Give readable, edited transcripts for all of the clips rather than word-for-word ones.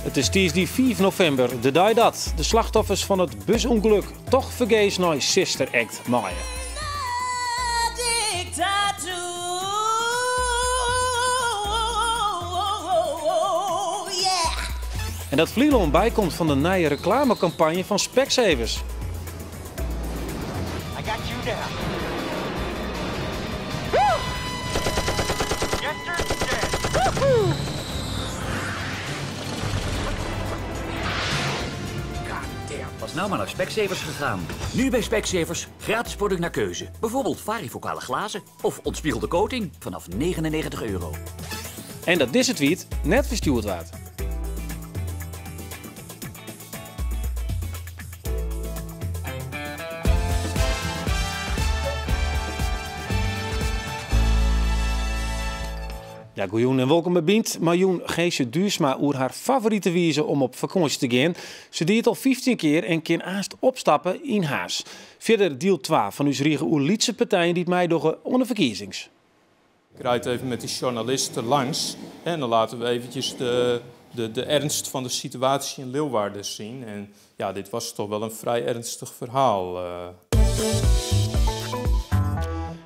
It is tiisdei fiif novimber, de dei dat de slachtoffers fan it busûngelok toch fergees nei Sister Act meie. En dat Flylân bykomt fan de nije reklamekampanje fan Specsavers. Was nou maar naar Specsavers gegaan. Nu bij Specsavers gratis product naar keuze. Bijvoorbeeld varifocale glazen of ontspiegelde coating vanaf 99 euro. En dat dizze tweet net ferstjoerd waard. Ja, goejûn en wolkom by Bynt. Mei jûn Geesje Duursma oer har favorite wize om op fakânsje te gean. Se die it al 15 kear en kin aanst opstappe yn Harns. Fierder diel 2 fan ús rige oer lytse partijen dy't meidogge oan de ferkiezings. Ik rijd even met die journalisten langs en dan laten we eventjes de ernst van de situatie in Leeuwarden zien. En ja, dit was toch wel een vrij ernstig verhaal.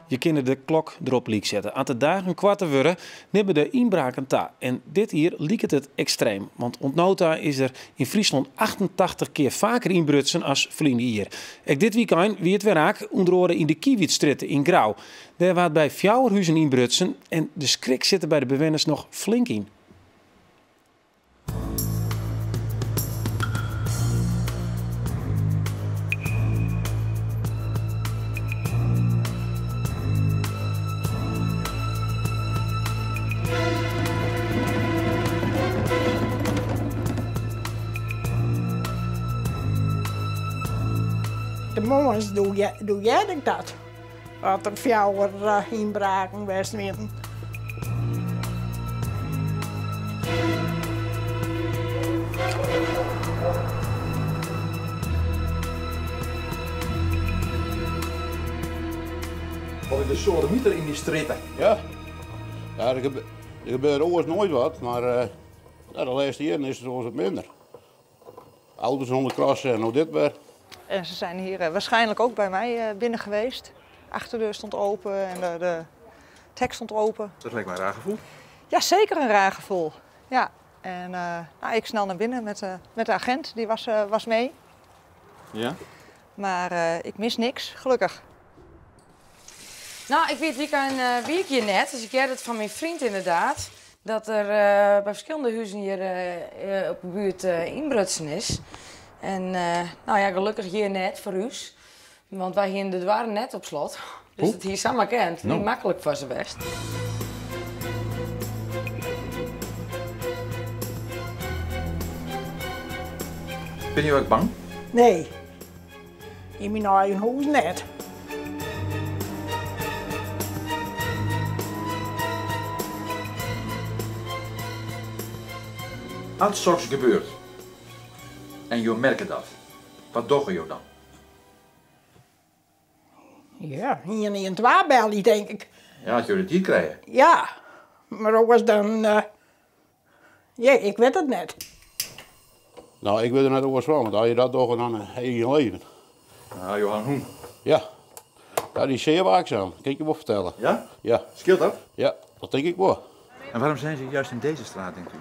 Je kinne de klok derop lyk sette. As de dagen koarter wurde, nimme de ynbraken ta. En dit jier liket it ekstreem. Want oant no ta is der yn Fryslân 88 kear faker ynbrutsen as ferline jier. Ek dit wykein wie it wer raak, ûnder oare yn de Kievitstrjitte yn Grou. Dêr waard by fjouwer huzen ynbrutsen en de skrik sit der by de bewenners noch flink yn. De moarns doe hearde ik dat. Dat der fjouwer ynbraken west wienen. Wat is de soademiter yn dy strjitte? Ja, ja der gebeurt oars noait wat, mar de lêste jierren is it oars wat minder. Auto's oan de cross en no dit wer. En ze zijn hier waarschijnlijk ook bij mij binnen geweest. Achterdeur stond open en het hek stond open. Dat lijkt me een raar gevoel. Ja, zeker een raar gevoel. Ja. En nou, ik snel naar binnen met de agent, die was mee. Ja. Maar ik mis niks, gelukkig. Nou, ik weet wie een wie ik hier net, dus ik hoorde het van mijn vriend inderdaad, dat er bij verschillende huizen hier op de buurt inbrutsen is. En nou ja, gelukkig hier net voor huis, want wij hier de dwaren net op slot. Dus Hoe? het hier samen kent, Nou. Niet makkelijk voor ze best. Ben je ook bang? Nee, in mijn eigen huis net. Als zoiets gebeurt en je merkt dat, wat doe je dan? Ja, hier in het waarbel, denk ik. Ja, als jullie het hier krijgen. Ja, maar ook was dan... ja, ik weet het net. Nou, ik weet er net over van, want als je dat doet, dan heb je geen leven. Nou, Johan Hoen. Ja, ja, die is zeer waakzaam, kan ik je wel vertellen. Ja? Ja. Scheelt dat? Ja, dat denk ik wel. En waarom zijn ze juist in deze straat, denkt u?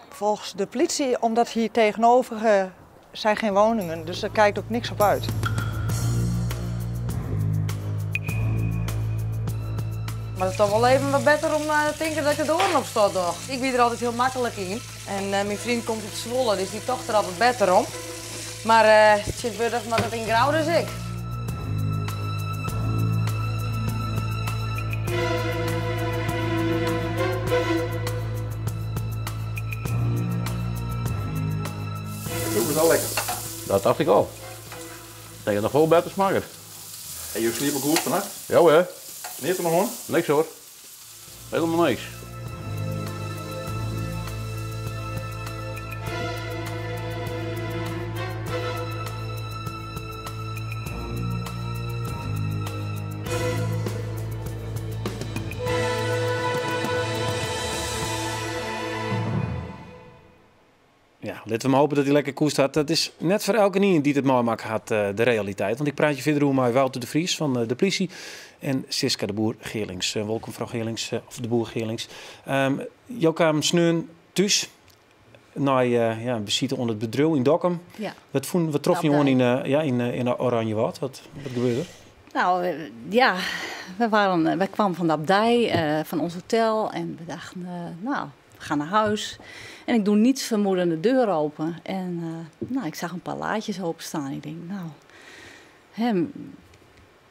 Volgens de politie, omdat hier tegenover zijn geen woningen, dus er kijkt ook niks op uit. Maar het is toch wel even wat beter om te denken dat ik de oren op sta, toch? Ik ben er altijd heel makkelijk in. En mijn vriend komt uit Zwolle, dus die tocht er altijd beter om. Maar het zit weer maar dat in Grou, dus ik. Dat is al lekker. Dat dacht ik al. Dat je nog veel beter smaakt. En je sliep ook goed vannacht? Ja hoor. Niet er nog hoor? Niks hoor. Helemaal niks. Ja, litte we mar hoopje dat hy lekker koest hat. Dat is net foar elkenien dy't it meimakke hat de realiteit. Want ik praat hjir fierder oer mei Wouter de Vries fan de plysje en Siska de Boer Geerlings. Wolkom frou Geerlings, of de Boer Geerlings. Jo kamen sneon thús nei ja, in besite oan it bedriuw yn Dokkum. Ja. Wat fûn, wat trof je oan yn, ja, yn Oranjewâld? Wat gebeurde der? Nou ja, we, waren, we kwamen van de abdij, van ons hotel en we dachten, nou, we gaan naar huis. En ik doe niets vermoedend de deur open. En nou, ik zag een paar laadjes openstaan. Ik denk, nou, hè,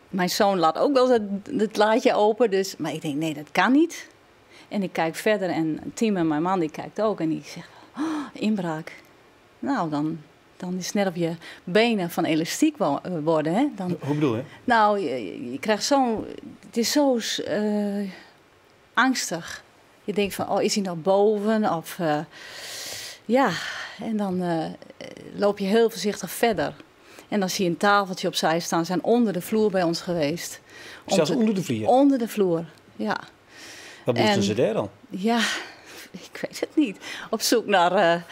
mijn zoon laat ook wel eens het laadje open. Dus, maar ik denk, nee, dat kan niet. En ik kijk verder en Tim en mijn man die kijkt ook. En die zegt, oh, inbraak. Nou, dan is het net of je benen van elastiek worden. Hè? Dan, Hoe bedoel je? Nou, je krijgt zo'n... Het is zo angstig. Je denkt van, oh, is hij nog boven? Of, ja, en dan loop je heel voorzichtig verder. En dan zie je een tafeltje opzij staan. Ze zijn onder de vloer bij ons geweest. Zelfs onder de vloer? Onder de vloer, ja. Wat moesten ze daar dan? Ja, ik weet het niet. Op zoek naar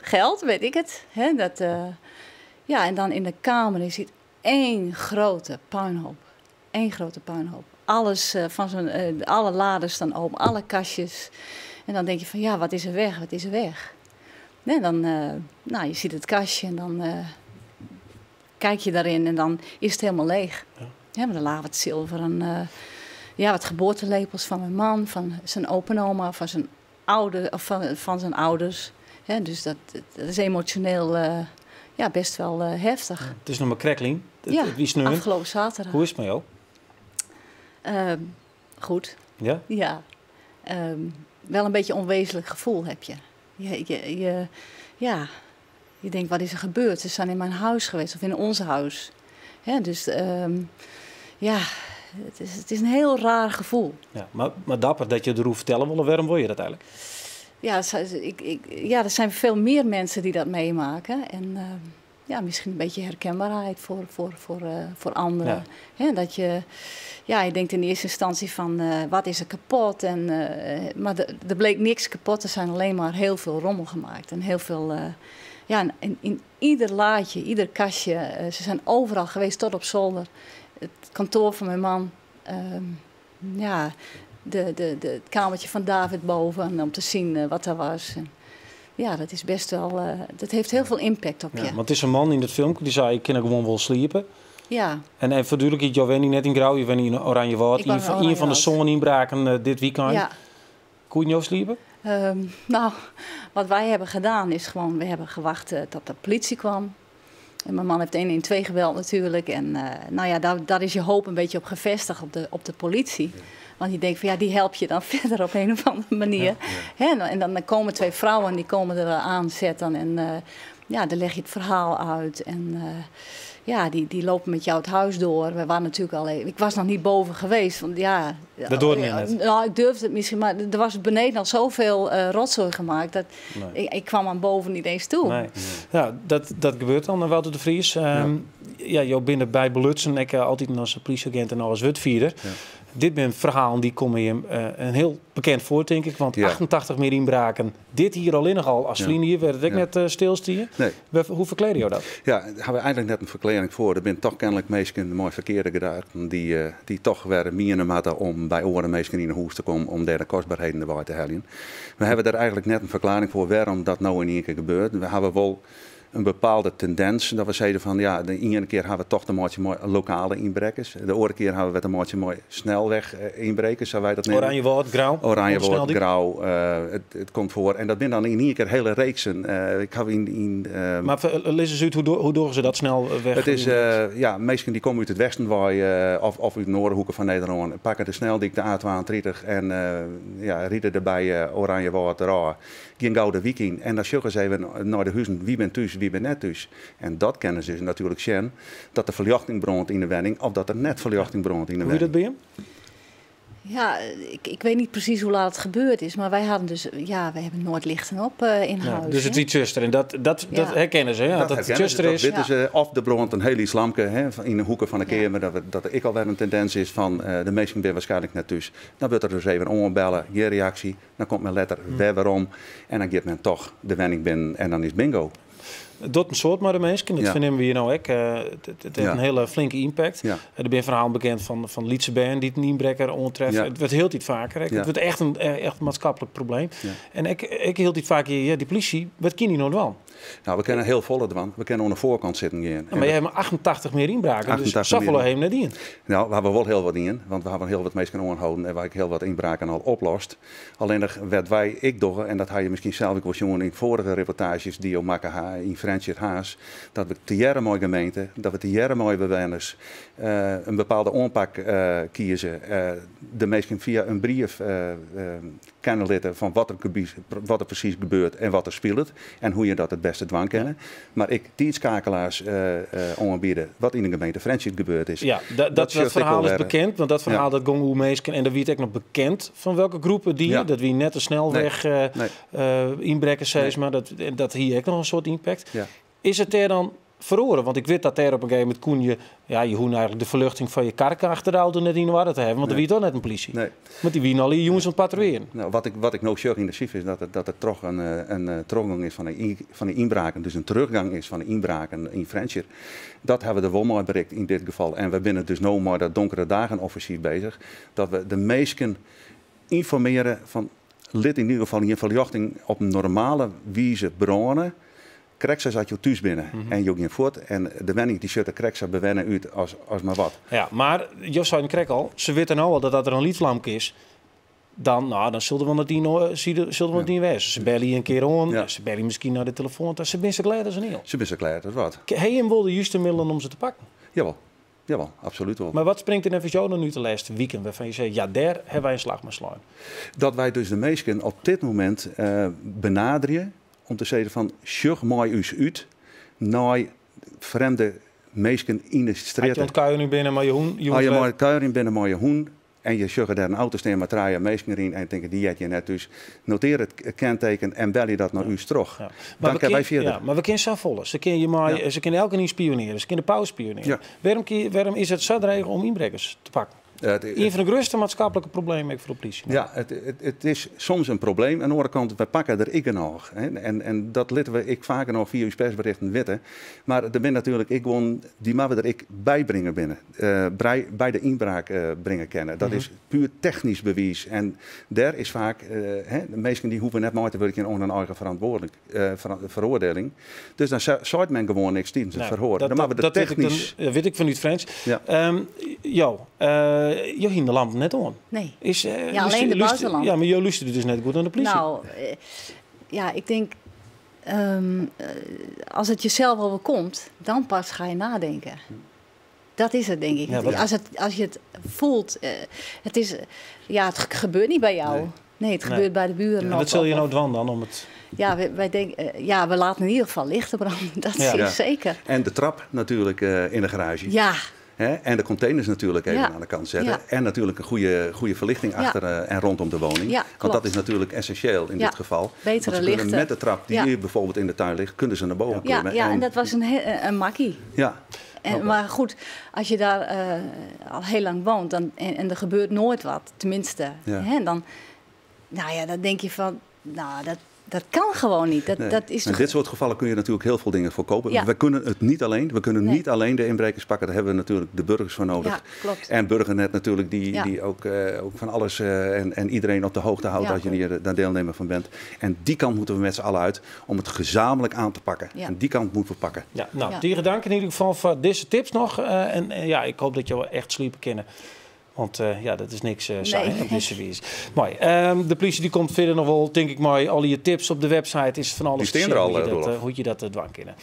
geld, weet ik het. Hè, dat, ja, en dan in de kamer is het één grote puinhoop. Eén grote puinhoop. Alles, van zo'n, alle laden staan open, alle kastjes. En dan denk je van, ja, wat is er weg, wat is er weg? Nee, dan, nou, je ziet het kastje en dan kijk je daarin en dan is het helemaal leeg. Ja, maar er lagen wat zilver en ja, wat geboortelepels van mijn man, van zijn opa en oma, van zijn oude, of van zijn ouders. Ja, dus dat is emotioneel ja, best wel heftig. Ja, het is nog maar krekkeling. Ja, Het wie is nu? afgelopen zaterdag. Hoe is het met jou? Goed. Ja? Ja. Wel een beetje onwezenlijk gevoel heb je. Je denkt, wat is er gebeurd? Ze zijn in mijn huis geweest of in ons huis. Hè, dus ja, het is een heel raar gevoel. Ja, maar dapper dat je erover vertellen wil, waarom wil je dat eigenlijk? Ja, ja, er zijn veel meer mensen die dat meemaken. En ja, misschien een beetje herkenbaarheid voor anderen. Hè, dat je, ja, je denkt in eerste instantie van, wat is er kapot? En, maar er bleek niks kapot. Er zijn alleen maar heel veel rommel gemaakt. En heel veel, ja, en in ieder laadje, ieder kastje. Ze zijn overal geweest, tot op zolder. Het kantoor van mijn man. Ja, het kamertje van David boven, om te zien wat daar was. En, ja, dat is best wel, dat heeft heel veel impact op Ja, je. want het is een man in dat filmpje die zei, ik kan gewoon wel sliepen. En even voor duidelijkheid, je bent net in Grou, je bent in Oranjewâld. Ik was Een in van de Oranjewâld. zonneninbraken dit weekend. Ja. Kon je nou sliepen? Nou, wat wij hebben gedaan is gewoon, we hebben gewacht tot de politie kwam. En mijn man heeft 112 gebeld natuurlijk. En nou ja, daar is je hoop een beetje op gevestigd, op de politie. Want je denkt van ja, die help je dan verder op een of andere manier. Hè, en dan komen twee vrouwen en die komen er aan zetten. En ja, dan leg je het verhaal uit. En ja, die lopen met jou het huis door. We waren natuurlijk al even, ik was nog niet boven geweest. Want ja, Dat hoorde je net. Nou, ik durfde het misschien, maar er was beneden al zoveel rotzooi gemaakt. Dat ik kwam aan boven niet eens toe. Nee. Ja, dat gebeurt dan, Wouter de Vries. Ja, jou binnen bij belutsen, ik altijd als politieagent en als wurdfierder. Dit zijn verhalen die komen je een heel bekend voor, denk ik. Want 88 meer inbraken. Dit hier al in al. Als vrienden hier werd het ook net stilstaan. Nee. Hoe verkleden jou dat? Ja, daar hebben we eigenlijk net een verklaring voor. Er zijn toch kennelijk mensen de mooi verkeerde gedachten die toch weer mienen hadden om bij oren mensen in de hoes te komen om daar de kostbaarheden erbij te halen. We hebben daar eigenlijk net een verklaring voor waarom dat nou in één keer gebeurt. We hebben wel een bepaalde tendens dat we zeiden van ja, de ene keer hebben we toch de maatje mooi lokale inbrekers. De andere keer hebben we de maatje mooi snelweg inbrekers, zou wij dat nemen. Oranjewâld, Grou. Oranjewâld, Sneldyk. Grou, het komt voor. En dat zijn dan in één keer hele reeksen. Ik heb in Maar lees eens uit, hoe doen ze dat snel weg? Het is, ja, meesten die komen uit het westen waar of uit de noordenhoeken van Nederland, pakken de sneldyk de A32 en ja, rijden er bij Oranjewâld eraan. Geen gouden weekend. En dan zoeken ze even naar de huizen, wie bent thuis, wie bent net thuis. En dat kennen ze dus natuurlijk zien, dat de verlichting brandt in de wenning of dat er net verlichting brandt in de Hoe is dat wenning. bij hem? Ja, ik, ik weet niet precies hoe laat het gebeurd is, maar wij hadden dus, ja, wij hebben nooit lichten op in Ja, huis. dus het hè. wie zuster en dat, dat, dat Ja. herkennen ze. Ja, dat, het herkennen ze, zuster dat is. weten ze. Of de brandt een heel iets lampje, hè, in de hoeken van de kamer. Dat, we, dat er ik alweer een tendens is van de meesten ben waarschijnlijk net thuis. Dan wordt er dus even ombellen, je reactie. Dan komt men letter weer waarom. En dan geeft men toch de wenning binnen en dan is bingo. Dat een soort maar de mensen, dat vinden we hier nou ook. Het heeft een hele flinke impact. Er zijn verhalen bekend van Lietse Bern die het een inbreker ontreffen. Het wordt heel tijd vaker. Het wordt echt een echt maatschappelijk probleem. En ik hield iets vaker hier, ja, die politie, wat kan die nou wel? Nou, we kennen heel volle dwan. We kunnen aan de voorkant zitten hier. Ja, maar jij hebt maar 88 meer inbraken, dus 88 zoveel meer. hem net in. Nou, we hebben wel heel wat in, want we hebben heel wat mensen kunnen aanhouden en waar ik heel wat inbraken al oplost. Alleen nog werd wij, ik doch, en dat had je misschien zelf ook wel jongen in vorige reportages die op maken ha, in Friendship Haas, dat we te jaren mooie gemeente, dat we te jaren mooie bewoners een bepaalde aanpak kiezen. De mensen via een brief kennen laten van wat er precies gebeurt en wat er speelt en hoe je dat het beste dwang kennen. Maar ik tijdskakelaars aanbieden wat in de gemeente Friendship gebeurd is. Ja, dat shirt ik verhaal al is weer. bekend, want dat verhaal dat gong hoe meesken en dat weet ik nog bekend van welke groepen die, dat wie net de snelweg, inbrekken, zeg maar, dat hier ook nog een soort impact. Is het er dan verloren? Want ik weet dat er op een gegeven moment kon je, ja, je hoeft eigenlijk de verluchting van je karken achter de auto net in de war te hebben, want er wie toch net een politie. Want die wien al die jongens aan het patrouilleren. Nou, wat ik nou zeg in de cijfers is dat er toch een teruggang is van de inbraken, dus een teruggang is van de inbraken in Friendship. Dat hebben we er wel mooi bereikt in dit geval. En we zijn dus nou maar dat donkere dagen offensief bezig, dat we de meesten informeren van lid in ieder geval in verjochting op een normale wijze bronnen. Kreksa zat je thuis binnen en je ging voort. En de wenning die zit Kreksa bewennen uit als maar wat. Ja, maar Jos zei Krek al, ze weten nou al dat dat er een liedlampje is. Dan, nou, dan zullen we het niet, zullen we het niet wezen. Ze bellen je een keer aan, ze bellen misschien naar de telefoon. Ze zijn zo klaar als een heel. Ze zijn zo klaar als wat. Heb je hem wel de juiste middelen om ze te pakken? Jawel. Jawel, absoluut wel. Maar wat springt er even jou dan nu de laatste weekend waarvan je zegt, ja, daar hebben wij een slag mee slaan? Dat wij dus de meesten op dit moment benaderen om te zeggen van, sjug mooi us uit naar vreemde meesten in de straat. Had je ontkuier nu binnen, maar je hoen, je Als je hoen mooi kuier in binnen, maar je hoen. En je sjugger daar een auto staan met draaien meesten in en denken, die had je net. Dus noteer het kenteken en bel je dat naar u terug. Maar Dan we kunnen wij kunnen- verder. Ja, maar we kunnen zo volgen. Ze kunnen je maar, ze kunnen elke niet spioneren. Ze kunnen de pauze spioneren. Waarom is het zo dreigend om inbrekers te pakken? Een van de grootste maatschappelijke problemen voor de politie. Ja, het is soms een probleem. Aan de andere kant, wij pakken er ik nog. Hè. En dat laten we ik vaker nog via uw persberichten weten. Maar er ben natuurlijk ik gewoon, die maar we er ik bijbrengen binnen. Bij de inbraak brengen kennen. Dat is puur technisch bewijs. En daar is vaak, hè, de meesten die hoeven net mooi te werken onder een eigen veroordeling. Dus dan zou men gewoon niks tijdens het verhoor. Dan maar we de technisch Dat weet ik van u, Frans. Jo, je ging de lamp net aan. Nee. Is, Ja, alleen de buitenlamp. Ja, maar jou luisterde dus net goed aan de politie. Nou, ja, ik denk, als het jezelf overkomt, dan pas ga je nadenken. Dat is het, denk ik. Ja, wat Als je het voelt, het is, ja, het gebeurt niet bij jou. Nee. Nee, het Nee. gebeurt bij de buren. En wat zul je nou dwan dan om het... Ja, wij denken, ja, we laten in ieder geval lichten branden. Dat is zeker. En de trap natuurlijk in de garage. Hè? En de containers natuurlijk even aan de kant zetten. En natuurlijk een goede verlichting achter en rondom de woning. Want dat is natuurlijk essentieel in dit geval. Betere Want ze kunnen lichten. met de trap die hier bijvoorbeeld in de tuin ligt, kunnen ze naar boven klimmen. En dat was een makkie. Maar goed, als je daar al heel lang woont en er gebeurt nooit wat, tenminste. Hè, dan, nou ja, dan denk je van, nou, dat kan gewoon niet. Dat Nee. is In toch dit soort gevallen kun je natuurlijk heel veel dingen voorkomen. We kunnen het niet alleen. We kunnen niet alleen de inbrekers pakken. Daar hebben we natuurlijk de burgers voor nodig. Ja, klopt. En Burgernet natuurlijk, die ook van alles en iedereen op de hoogte houdt als je hier daar deelnemer van bent. En die kant moeten we met z'n allen uit om het gezamenlijk aan te pakken. En die kant moeten we pakken. Ja, nou, Dieren, dank in ieder geval voor deze tips nog. En ja, ik hoop dat je wel echt sliepen kennen. Want dat is niks saai, hè, op deze wijze. Mooi. De politie die komt verder nog wel, denk ik maar. Al je tips op de website is van alles Die te staan er zien al, Roelof. hoe je dat dwang kennen.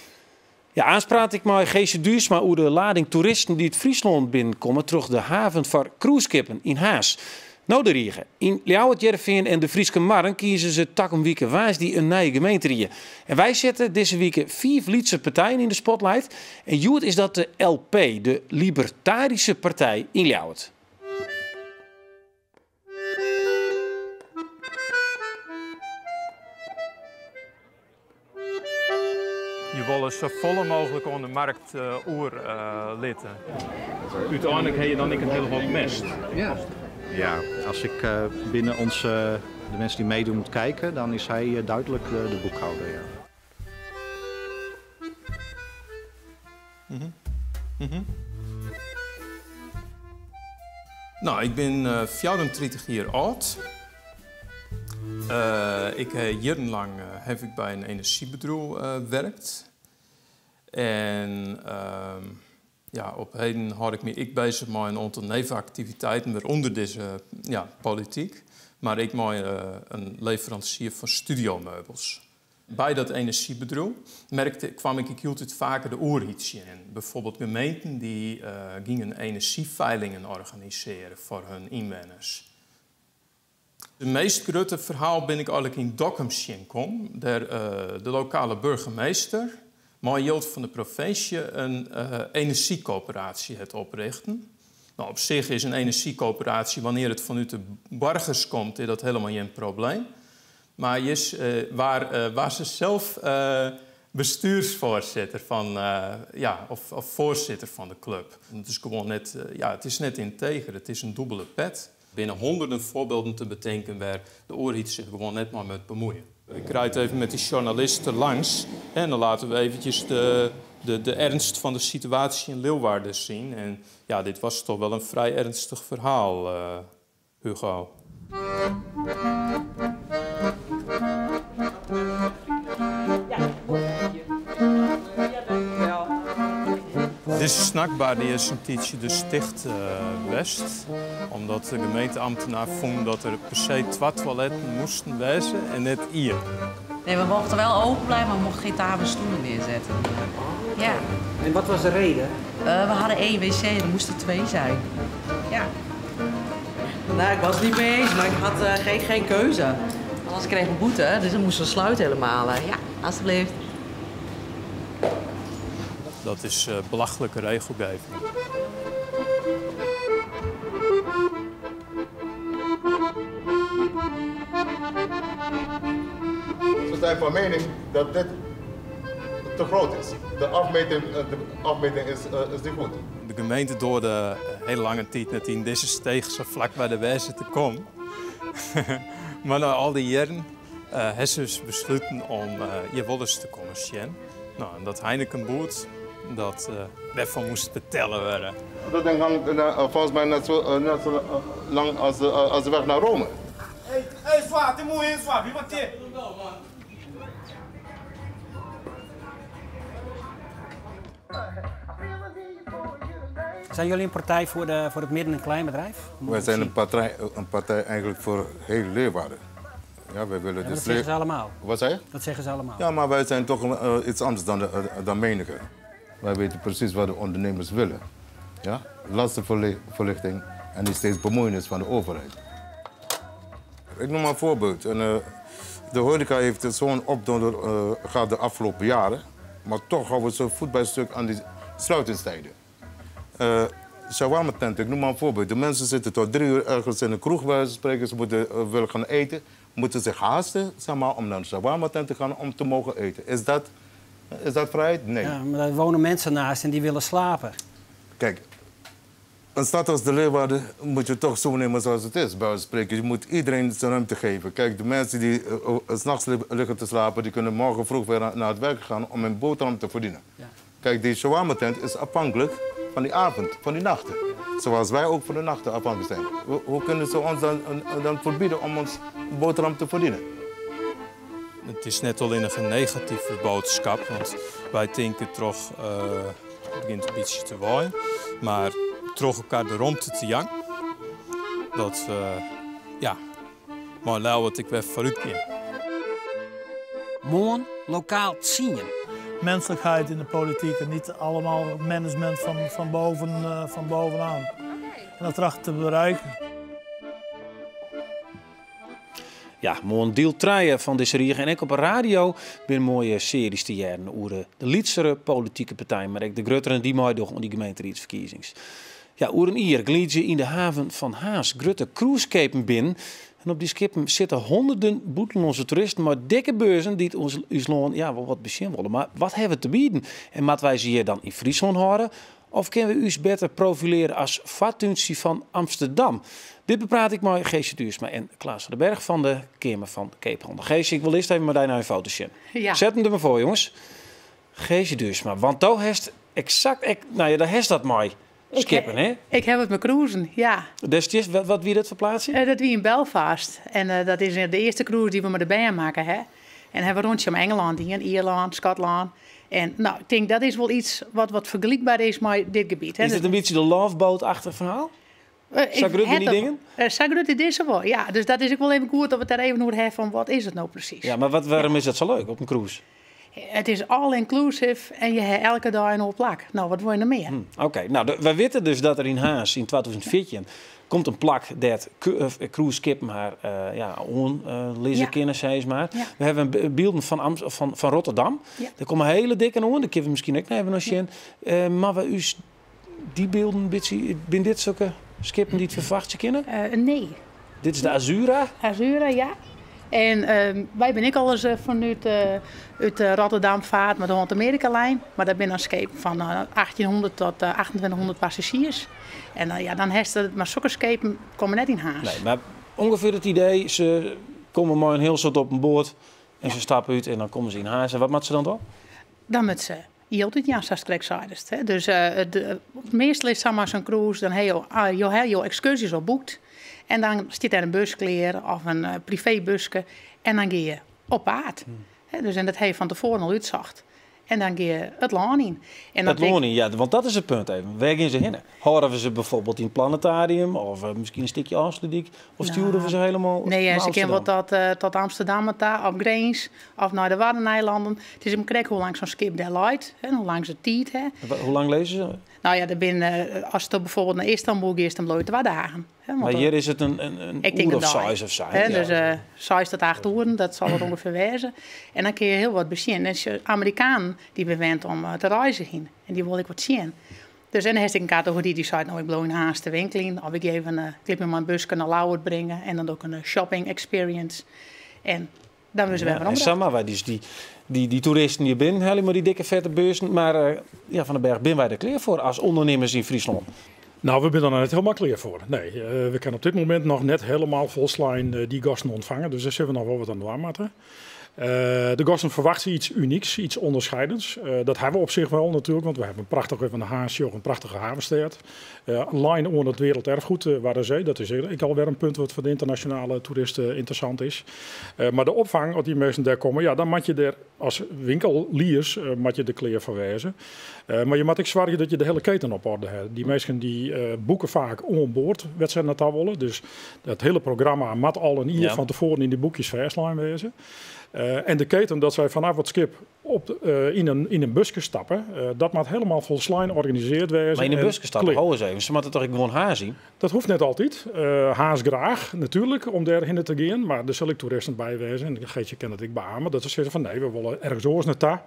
Ja, aanspraat ik maar Geesje Duursma hoe de lading toeristen die het Friesland binnenkomen terug de haven voor cruiseskippen in Haas. Nou de Riegen. In Ljouwert, Hearrenfean en de Frieske Marren kiezen ze takom wieke waas die een nieuwe gemeente rieën. En wij zetten deze week 4 Lietse partijen in de spotlight. En Joert is dat de LP, de Libertarische Partij in Ljouwert. Je wolle safolle mooglik oan de markt oerlitte. Uteinlik ha je dan ek in hiele hoop mest. Ja. Ja, als ik binnen onze, de mensen die meedoen moet kijken, dan is hij duidelijk de boekhouder. Ja. No, ik bin 34 jier âld. Ik ha jierrenlang haw ik by in enerzjybedriuw werkt. En ja, op heden hâld ik my ek beuzich mei in oantal nevenaktiviteiten, wêrûnder dizze, ja, polityk. Mar ek mei in leveransier fan studiomeubels. By dat enerzjybedriuw merkte, kwam ik ek hieltyd faker de oerheid tsjin. Byfoarbyld gemeenten dy't gyngen enerzjyfeilingen organisearje foar hun ynwenners. De meast grutte ferhaal bin ik eigenlik yn Dokkum tsjinkommen, dêr de lokale boargemaster mei jild fan de provinsje in enerzjykoöperaasje hat oprjochte. No, op sich is in enerzjykoöperaasje, wannear't it fanút de boargers komt, is dat hielendal gjin probleem. Mar hjir waard se sels bestjoersfoarsitter fan, ja, of foarsitter fan de klup. It is gewoan net, ja, it is net ynteger, it is in dûbele pet. Der binne hûnderten foarbylden te betinken wêr't de oerheid sich gewoan net mei moat bemuoien. Ik rijd even met die journalisten langs en dan laten we eventjes de ernst van de situatie in Leeuwarden zien. En ja, dit was toch wel een vrij ernstig verhaal, Hugo. Dizze snackbar dy is in tiidsje dus ticht west, omdat de gemeenteambtenaar fûn dat der per se twa toiletten moasten wêze en net ien. Nee, we mochten wel open blijven, maar we mochten geen tafel en stoelen neerzetten. Ja. En wat was de reden? We hadden één wc en er moesten twee zijn. Ja. Nou, ik was het niet mee eens, maar ik had geen keuze. Anders kreeg ik een boete, dus dan moesten we sluiten helemaal. Ja, alsjeblieft. Dat is belachlike regelgeving. Ze zijn van mening dat dit te groot is. De afmeting is niet goed. De gemeente doarde hiel lange tiid net yn dizze steech sa flak by de wêze te kommen. Mar nei al dy jierren ha se dus besluten om hjir wolris te kommen sjen. No, en dat Heinekenboerd, dat dêrfoar moast betelle wurde. Dat ding hangt volgens mij net zo lang als de weg naar Rome. Hey, hey, Zwa, dit moet in, Zwa. Wie wat dit? Zijn jullie een partij voor het midden- en kleinbedrijf? Wij zijn een partij eigenlijk voor heel Leeuwarden. Ja, wij willen Ja, dus dat zeggen ze allemaal. Wat zei je? Dat zeggen ze allemaal. Ja, maar wij zijn toch iets anders dan menige. Wij weten precies wat de ondernemers willen. Ja? Lastenverlichting en niet steeds bemoeienis van de overheid. Ik noem maar een voorbeeld. En de horeca heeft zo'n opdonder gehad de afgelopen jaren. Maar toch houden ze voet bij stuk aan die sluitingstijden. Shawarma tent, ik noem maar een voorbeeld. De mensen zitten tot 3 uur ergens in een kroeg, bij wijze van spreken. Ze willen gaan eten. Moeten zich haasten, zeg maar, om naar een shawarma tent te gaan om te mogen eten. Is dat vrijheid? Nee. Ja, maar daar wonen mensen naast en die willen slapen. Kijk, een stad als de Leeuwarden moet je toch zo nemen zoals het is, bij wijze van spreken. Je moet iedereen zijn ruimte geven. Kijk, de mensen die 's nachts liggen te slapen, die kunnen morgen vroeg weer naar het werk gaan om een boterham te verdienen. Kijk, die shawarma tent is afhankelijk van die avond, van die nachten. Zoals wij ook van de nachten afhankelijk zijn. Hoe kunnen ze ons dan verbieden om ons boterham te verdienen? It is net allinnich in negative boadskip, want wy tinke troch, it begjint in bytsje te waaien, mar troch elkoar de romte te jaan, dat we, ja, mei Ljouwert ek wer foarút gean. Moarn Lokaal 10. Menselijkheid in de politiek en niet allemaal management van bovenaan. En dat tracht te bereiken. Ja, moarn diel trije fan dizze rige. En ek op 'e radio binne moaie searjes te hearren oer de lytsere politike partijen, mar ek de gruttere dy't meidogge oan dy gemeenteriedsferkiezings. Ja, oer in jier gliidzje yn de haven fan Harns grutte cruiseskepen binnen. En op dy skippen sitte hûnderten bûtenlânske toeristen mei dikke beurzen dy't ons ús lân ja, wol wat besjen wolle. Mar wat hawwe we te bieden? En moatte wy se hjir dan yn Fryslân hâlde? Of kinne we ús better profilearje as foartúntsje fan Amsterdam? Dit bepraat ik mei Geesje Duursma en Klaas van den Berg fan de Keamer fan Keaphannel. Geesje, ik wol earst even mei dy nei in foto sjen. Ja. Set him der mar foar, jonges. Geesje Duursma, want do hast eksakt, ek, nou ja, do hast dat mei skippen, hè? Ik ha wat mei cruisen, ja. Dus wat wie dat foar plaatsje? Dat wie yn Belfast. En dat is de earste cruise dy't we mei de bern makke ha. En ha we rûntsje om Ingelân dien, Ierlân, Skotlân. En no, ik tink dat is wol yts wat wat fergelykber is mei dit gebiet. Hè. Is it in bytsje de Love Boat-achtich ferhaal? Sa grut binne dy dingen? Sa grut is dizze wol, ja. Dus dat is ek wol even goed dat we it dêr even oer ha fan wat is it no presys. Ja, mar wat, wêrom is dat sa leuk op in cruise? It is all inclusive en je ha elke dei in oar plak. No, wat wol je noch mear? Oké, no, wy witte dus dat der yn Harns yn 2014 komt in plak dêr't cruiseskippen har ja, oanlizze kinne, sis mar. We hawwe bylden fan, fan Rotterdam. Der komme hiele dikken oan, dêr kinne we miskien ek noch even nei sjen. Mar we ús dy bylden in bytsje, binne dit sokke skippen dy't we ferwachtsje kinne? Nee. Dit is de Azura? Azura, ja. En wy binne ek alris fanút út Rotterdam fard mei de Holland Amerika Lijn. Mar dat binne dan skepen fan 1800 tot 2800 passazjiers. En ja, dan hast it, mar sokke skepen komme net yn Harns. Nee, mar ûngefear it idee, se komme mei in hiel soad op in boat en se stappe út en dan komme se yn Harns. En wat moatte se dan dwaan? Dan moatte se jild útjaan, sa'tst krekt seidest. Dus meastal is samar sa'n cruise, dan ha jo, jo ha jo ekskurzjes al boekt. En dan stiet der in bus klear of in privébuske en dan gean je op paad. Dus, en dat ha je fan tefoaren al útsocht. En dan gean je it lân yn. En it lân yn, ja, want dat is it punt even. Wêr gean se hinne? Hâlde we se bijvoorbeeld yn it planetarium of miskien in stikje Ofslútdyk? Of stjoere we se helemaal Nee, nei se kinne wol Amsterdam? tot Amsterdam ta, of Grins, of nei de Waddeneilanden. It is mar krekt hoe lang sa'n skip dêr leit, hè, hoe lang se tiid ha. Hoe lang lizze se? No ja, der binne, ast bijvoorbeeld nei Istanbul giest, dan bliuw je 2 dagen. Hè, want Mar dan hjir is it in Ik tink oer in of dei. 6 of sa, Hè, ja. dus 6 tot 8 oeren, dat sil it ûngefear wêze. En dan kinne je hiel wat besjen. En sjoch, Amerikanen, dy binne wend om te reizgjen. En dy wolle ek wat sjen. Dus en dan hast ek in kategory dy seit, no ik bliuw yn Harns te winkeljen. Of ik gean even, ik lit my mei in buske nei Ljouwert bringe. En dan doch ik in shopping experience. En dan wurde se wer Ja, en werom. sa moatte wy dus dy toeristen hjir binnen helje mei dy dikke fette beurzen. Mar ja, Van den Berg, binne wy der klear foar as ûndernimmers yn Fryslân? No, we binne der noch net hielendal klear foar. Nee, we kinne op dit momint noch net hielendal folslein dy gasten ûntfange. Dus dêr sille we noch wol wat oan dwaan moatte. De gasten ferwachtsje yts unyks, yts ûnderscheidends. Dat ha we op sich wol natuerlik, want we hawwe in prachtige, fan de Harns sjoch, in prachtige havenstêd. Lein oan it werelderfgoed Waddenzee, dat is ek alwer in punt wat foar de ynternasjonale toeristen ynteressant is. Mar de opfang, as dy minsken dêr komme, ja, dan moat je dêr as winkeliers moat je der klear foar wêze. Mar je moatte ek soargje dat je de hiele keten op orde ha. Dy minsken dy boeke faak oan board wêr't se nei ta wolle. Dus dat hiele programma moat al in jier fan tefoaren yn de boekjes fêstlein wêze. En de keten dat sy fanôf it skip yn in buske stappe, dat moat hielendal folslein organisearre wêze. Mar yn in en buske stappe, klear. hou ris even, se moatte toch ek gewoan Harns yn? Dat hoecht net altyd. Harns graach, natuerlik, om dêrhinne te gean. Mar der sil ek toeristen by wêze, en Geesje kin dat ek beamen, dat se sizze fan nee, we wolle ergens oars nei ta.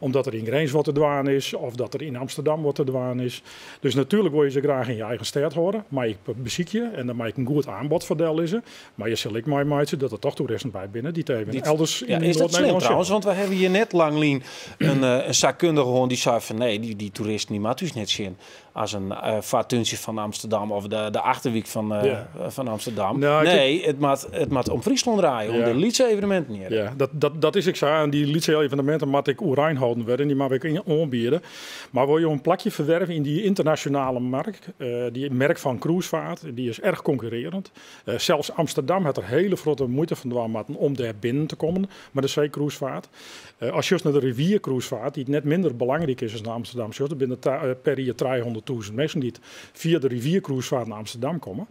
Omdat der yn Grins wat te dwaan is of dat der yn Amsterdam wat te dwaan is. Dus natuerlik wol je se graach yn je eigen stêd hâlde. Mei ik besykje en dan mei ik in goed aanbod foar dellizze. Mar je sil ek meimeitsje dat der toch toeristen by binne dy't even Dy't elders Ja, yn is dat slim Noard-Nederlân trouwens? sjogge. Want we hawwe hjir net lang lyn in saakkundige hân dy sei fan nee, dy toeristen dy moatte ús net sjen as in foartúntsje fan Amsterdam of de achterwyk fan Amsterdam. Nou, ik Nee, it moat om Fryslân draaie, om de lytse eveneminten hjir. Ja, dat is ek sa. En dy lytse eveneminten moat ek oerein holden wurde en dy moat ek oanbiede. Mar wol jo in plakje ferwerve yn dy ynternasjonale merk, dy merk fan cruisevaart, dy is erch konkurrearjend. Sels Amsterdam hat der hiele grutte muoite fan dwaan moatten om dêr binnen te kommen mei de seecruisevaart. As sjochst nei de riviercruisevaart, dy't net minder belangryk is as nei Amsterdam sjochst, der binne per jier 300.000 minsken dy't fia de riviercruisevaart nei Amsterdam komme.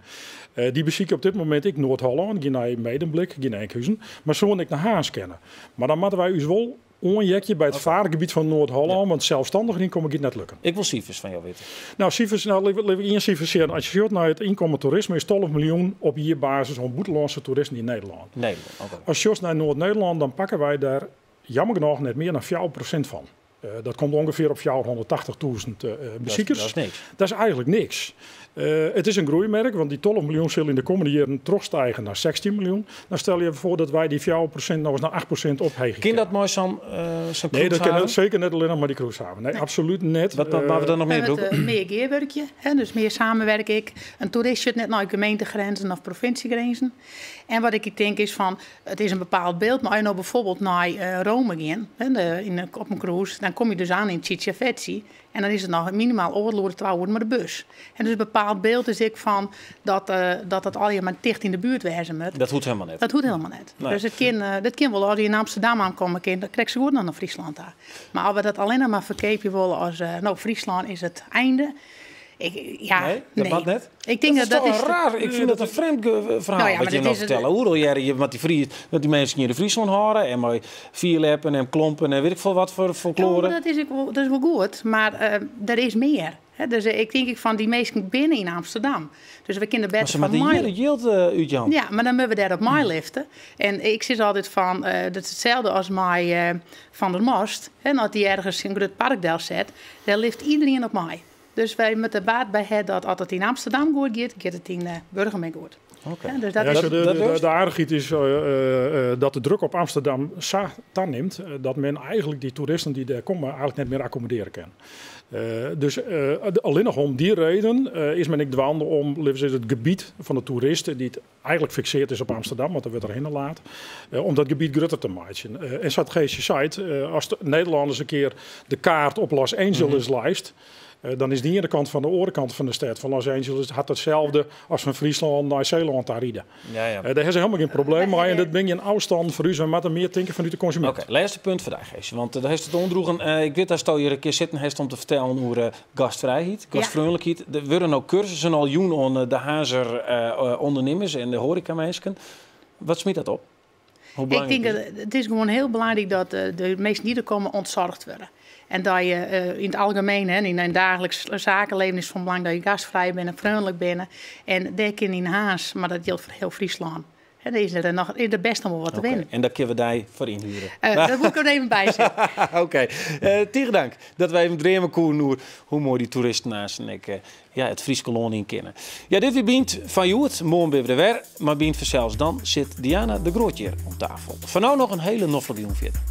Dy besykje op dit momint ek Noard-Hollân, gean nei Medemblik, gean nei Enkhuizen, mar soene ek nei Harns kinne. Mar dan moatte wy ús wol oanheakje by it faargebiet fan Noard-Hollân, want selsstannich ynkomme giet net lukken. Ik wol sifers fan jo witte. No, sifers, no, lit ik ien sifer sjen. As je sjocht nei it ynkommen toerisme is 12 miljoen op jierbasis oan bûtenlânske toeristen yn Nederlân. Nederlân, oké. As sjochst nei Noard-Nederlân, dan pakke wy dêr jammer genôch net mear dan 4% fan. Dat komt ûngefear op 480.000 besikers. Dat is niks. Dat is eigentlik niks. It is in groeimerk, want dy 12 miljoen sil yn de kommende jierren trochstige nei 16 miljoen. Dan stel je even foar dat wy dy 4% noch ris nei 8% opheegje Kin dat mei sa'n Nee, dat kin seker net allinnich mei dy cruisehaven. Nee, absolút net. Wat moatte we dan noch mear brûke? Mear gearwurkje, dus mear samenwerk ek. In toerist sjocht net nei gemeentegrinzen of provinsjegrinzen. En wat ik tink is fan, it is in bepaald byld, mar as je no bijvoorbeeld nei Rome gean, op in cruise, dan komme je dus oan yn Civitavecchia en dan is it noch minimaal oardel oere, 2 oeren mei de bus. En dus in bepaald byld is ek fan dat dat allegear mar ticht yn de buert wêze moat. Dat hoecht helemaal net. Dat hoecht helemaal net. Nee. Dus it kin wol, as je yn Amsterdam oankomme kin, dan krekt sa goed noch nei Fryslân ta. Mar as we dat allinnich mar ferkeapje wolle as, no, Fryslân is it einde. Ik, ja, Nee, dat nee. moat net? Ik tink Dat is dat toch dat is raar. Ik fyn dat in frjemd ferhaal Nou ja, wat mar je dat no is het fertelle. Oeral hearre je wat die minsken hjir yn Fryslân hâlde en mei fierljeppen en klompen en wit ik folle wat foar folkloare. Ja, dat is ek wol, dat is wol goed, mar der is mear. Hè, dus ik tink ek fan dy minsken binne yn Amsterdam. Dus we kinne Maar better se fan moatte mei hjir it jild útjaan. Ja, mar dan moatte we dêrop meilifte. En ik sis altyd fan, dat is itselde as mei Van der Most. Hè, as dy ergens in grut park delset, dêr lift iderien op mei. Dus wy moatte baat by ha dat as it yn Amsterdam goed giet, giet it yn Burgum ek goed. Oké. Ja, dus dat Ja, is de aardichheid is dat de druk op Amsterdam sa tanimt dat men eigentlik dy toeristen dy't dêr komme eigentlik net mear akkommodearje kin. Dus allinnich om dy reden is men ek dwaande om, litte we sizze, it gebiet fan de toerist dy't eigentlik fiksearre is op Amsterdam, want der wurdt der hinne laat, om dat gebiet grutter te meitsjen. En sa't Geesje seit, as de Nederlanners in kear de kaart op Los Angeles leist, dan is de iene kant fan de oare kant fan de stêd fan Los Angeles hat itselde as fan Fryslân nei Seelân ta ride. Dêr ha se helemaal gjin probleem mei en dat binne gjin ôfstannen foar ús. Wy moatte mear tinke fanút de konsumint. Oké, lêste punt foar dy, Geesje, want dêr hast it oandroegen. Ik wit datsto hjir in kear sitten hast om te fertellen oer gastfrijheid, gastfreonlikheid. Der wurde no kursussen al jûn oan de Harnzer ûndernimmers en de hoarekaminsken. Wat smyt dat op? Hoe Ik belangryk tink is dat it is gewoan hiel belangryk dat de minsken dy't der komme ûntsoarge wurde. En dat je yn it algemien, hè, yn it daagliks sakelibben is fan belang dat je gastfrij binne, freonlik binne. En dêr kin yn Harns, mar dat jildt foar hiel Fryslân, hè, dêr is der noch, is der bêst noch wol wat te winnen. En dêr kinne we dy foar ynhuere. Dêr woe ik der even by sizze. Oké. Tige dank dat wy even dreame koenen oer hoe moai dy toeristen aanst en ek it Fryske lân yn kinne. Ja, dit wie Bynt fan hjoed. Moarn binne we der wer. Mar Bynt fansels, dan sit Diana de Groot hjir oan tafel. Foar no noch in hiele noflike jûn fierder.